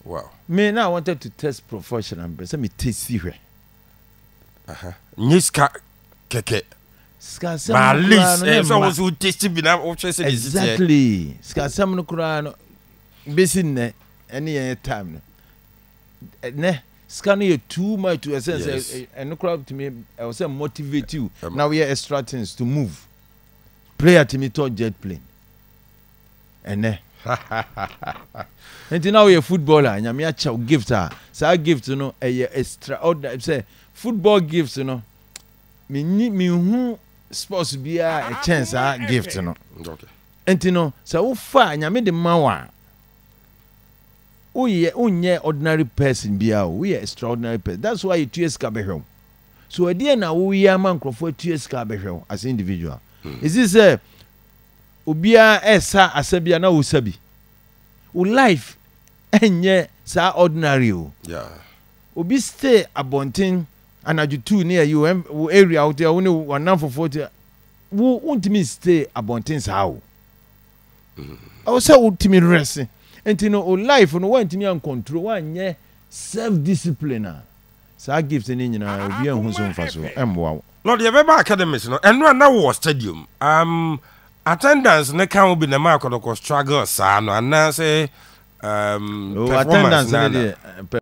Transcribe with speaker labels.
Speaker 1: Wow.
Speaker 2: Me na I wanted to test professional mpɛ sɛ me testi hwɛ.
Speaker 1: Nye sika kɛkɛ.
Speaker 2: Sikasɛm no koraa no
Speaker 1: ne mma. Sɛ wo testi bi na wohwɛ sɛ de si teɛ.
Speaker 2: Exactly. Sikasɛm no koraa no besi nnɛ ɛne yɛn time no. Ɛnɛ sika no yɛ too much to ɛsɛ sɛ ɛno koraa tumi ɛwɔ sɛ motivate you na woyɛ extra things to move. Player tumi tɔ jet plane. Ɛnɛ. Nti na woyɛ footballer Nyame akyɛ wo gift a saa gift no ɛyɛ extraordinary sɛ football gift no menni menhu sports biara ɛkyɛn saa gift no. Nti no sɛ wofa Nyame de ma wo a woyɛ wonyɛ ordinary person biara o woyɛ extraordinary person that's why yɛtua sika bɛhwɛ wo so ɛdeɛ na woyɛ ama nkurɔfoɔ atua sika bɛhwɛ wo as individual ɛsi sɛ obiara ɛsa asa bi a na wosa bi wo life ɛnyɛ saa ordinary o obi stay abɔnten anadwo tu ne ayi wo area wo te wo ne wɔnamfofoɔ te wo wontumi stay abɔnten saa o ɛwɔ sɛ wotumi rest nti no o life no woantumi ancontrol woanyɛ self discipline a saa gift no nyinaa obi anhu so mfa so ɛmmoa wo.
Speaker 1: Na ɔde ɛbɛba academies no ɛno a na wowɔ stadium um, attendance no ka ho bi na ɛma akɔdɔkɔ struggle saa no anaasɛ um,
Speaker 2: oh,
Speaker 1: performance
Speaker 2: attendance no deɛ.